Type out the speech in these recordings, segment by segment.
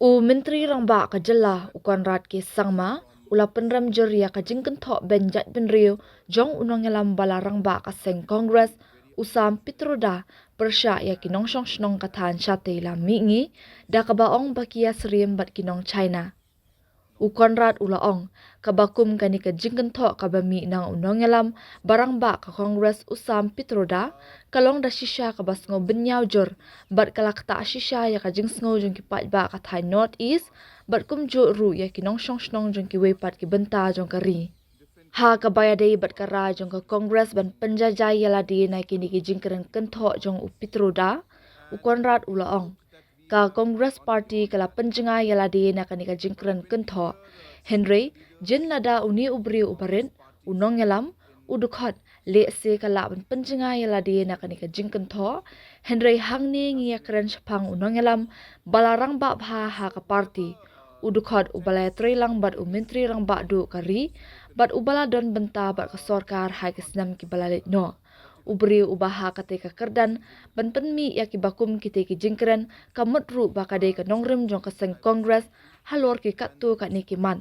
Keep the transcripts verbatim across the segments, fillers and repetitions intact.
U Myntri Rangbah ka jylla, u Conrad K Sangma, u la pynrem jur ïa ka jingkynthoh beiñ jaitbynriew jong u nongïalam ba la rangbah ka seng Congress, u Sam Pitroda, pyrshah ïa ki nongshong shnong ka thaiñ shatei lam mihngi, da kaba ong ba ki ïasyriem bad ki nong China. U Conrad u la ong, kaba kum kane ka jingkynthoh kaba mih na u nongïalam ba rangbah ka Congress, u Sam Pitroda, ka long da shisha kaba sngew bynñiaw jur, bad ka la ktah shisha ïa ka jingsngew jong ki paidbah ka thaiñ North East, bad kumjuh ruh ïa ki nongshong shnong jong kiwei pat ki bynta jong ka ri. Ha kaba ïadei bad ka rai jong ka Congress ban pynjaijai ïa lade na kine ki jingkren kynthoh jong u Pitroda, u Conrad u la ong, ka Congress Party ka la pynjngai ïa lade na kane ka jingkren kynthoh. Hynrei, jin lada une u briew uba rit, u nongïalam, u dkhot, lehse ka lah ban pynjngai ïa lade na kane ka jingkynthoh. Hynrei hangne ngi ïakren shaphang u nongïalam ba la rangbah bha ha ka party, u dkhot uba la ïatreilang bad u Myntri Rangbah Duh ka ri, bad uba la don bynta bad ka sorkar ha ki snem kiba la leit noh. U briew uba ha kata ka kyrdan ban pynmih ïa kiba kum kita ki jingkren, ka mut ruh ba ka dei ka nongrim jong ka seng Congress halor ki katto katne ki mat.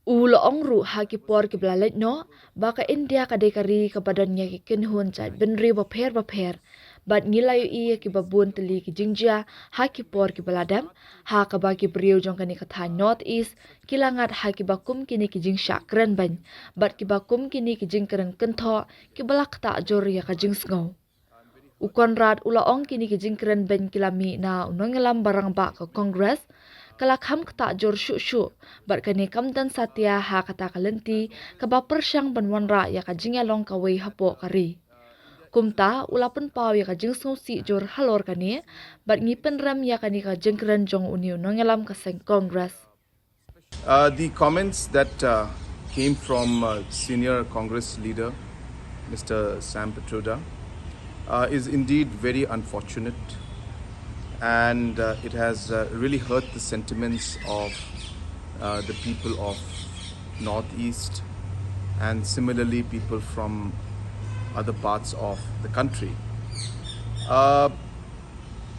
U la ong ruh ha ki por kiba la leit noh ba ka India ka dei ka ri kaba don ïa ki kynhun jaitbynriew bapher bapher, bad ngi la ïohi ïa kiba bun tylli ki jingjia ha ki por kiba la dep, ha kaba ki briew jong kane ka thaiñ North East ki la ngat ha kiba kum kine ki jingshah kren beiñ, bad kiba kum kine ki jingkren kynthoh kiba la ktah jur ïa ka jingsngew. U Conrad u la ong kine ki jingkren beiñ ki la mih na u nongïalam ba rangbah ka Congress, ka la kham ktah jur shuh shuh, bad kane kam don satia ha kata ka lynti kaba pyrshang ban wanrah ïa ka jingïalong kawei hapoh ka ri. Kumta, u la pynpaw ïa ka jingsngewsih jur halor kane, bad ngi pynrem ïa kane ka jingkren jong une u nongïalam ka seng Congress. Uh, the comments that uh, came from uh, senior Congress leader, Mister Sam Pitroda, uh, is indeed very unfortunate, and uh, it has uh, really hurt the sentiments of uh, the people of Northeast, and similarly people from other parts of the country. Uh,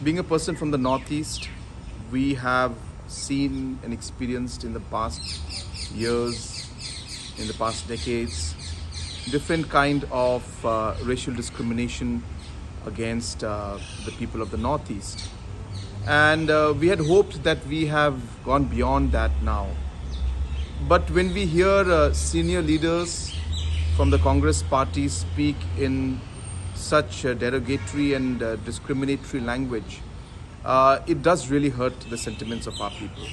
being a person from the Northeast, we have seen and experienced in the past years, in the past decades, different kind of uh, racial discrimination against uh, the people of the Northeast. And uh, we had hoped that we have gone beyond that now. But when we hear uh, senior leaders from the Congress party speak in such uh, derogatory and uh, discriminatory language, uh, it does really hurt the sentiments of our people.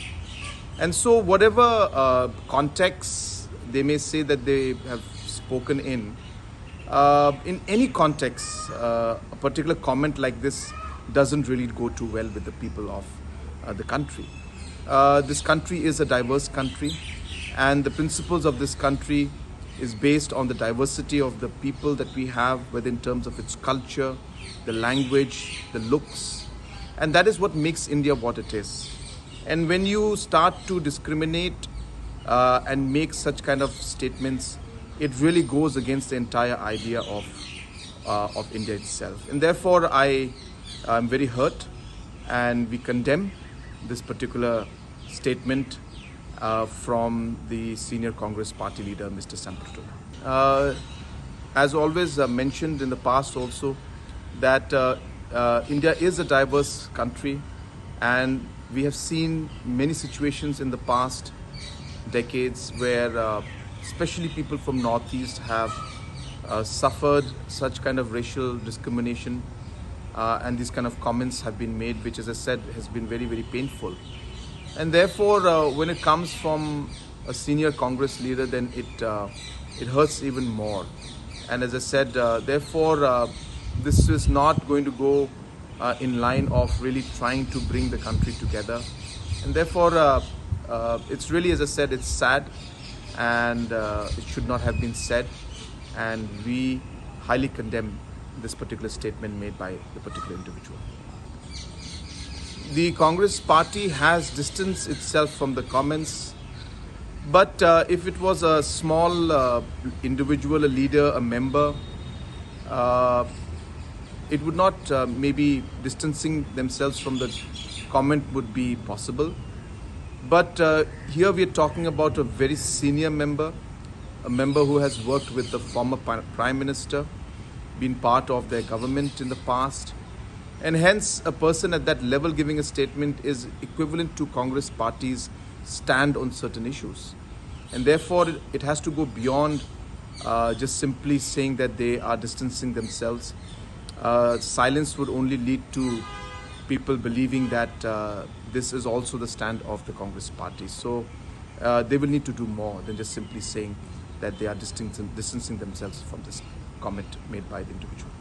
And so, whatever uh, context they may say that they have spoken in, uh, in any context, uh, a particular comment like this doesn't really go too well with the people of uh, the country. Uh, this country is a diverse country, and the principles of this country is based on the diversity of the people that we have, whether in terms of its culture, the language, the looks, and that is what makes India what it is. And when you start to discriminate uh, and make such kind of statements, it really goes against the entire idea of uh, of India itself. And therefore, I am very hurt, and we condemn this particular statement uh, from the senior Congress party leader, Mister Sam Pitroda. Uh, as always uh, mentioned in the past also, that uh, uh, India is a diverse country, and we have seen many situations in the past decades where uh, especially people from Northeast have uh, suffered such kind of racial discrimination, uh, and these kind of comments have been made, which, as I said, has been very, very painful. And therefore, uh, when it comes from a senior Congress leader, then it uh, it hurts even more. And as I said, uh, therefore, uh, this is not going to go uh, in line of really trying to bring the country together. And therefore, uh, uh, it's really, as I said, it's sad, and uh, it should not have been said. And we highly condemn this particular statement made by the particular individual. The Congress party has distanced itself from the comments, but uh, if it was a small uh, individual, a leader, a member, uh, it would not uh, maybe distancing themselves from the comment would be possible. But uh, here we are talking about a very senior member, a member who has worked with the former Prime Minister, been part of their government in the past, and hence a person at that level giving a statement is equivalent to Congress Party's stand on certain issues. And therefore, it has to go beyond uh, just simply saying that they are distancing themselves. Uh, silence would only lead to people believing that uh, this is also the stand of the Congress Party. So uh, they will need to do more than just simply saying that they are distancing, distancing themselves from this comment made by the individual.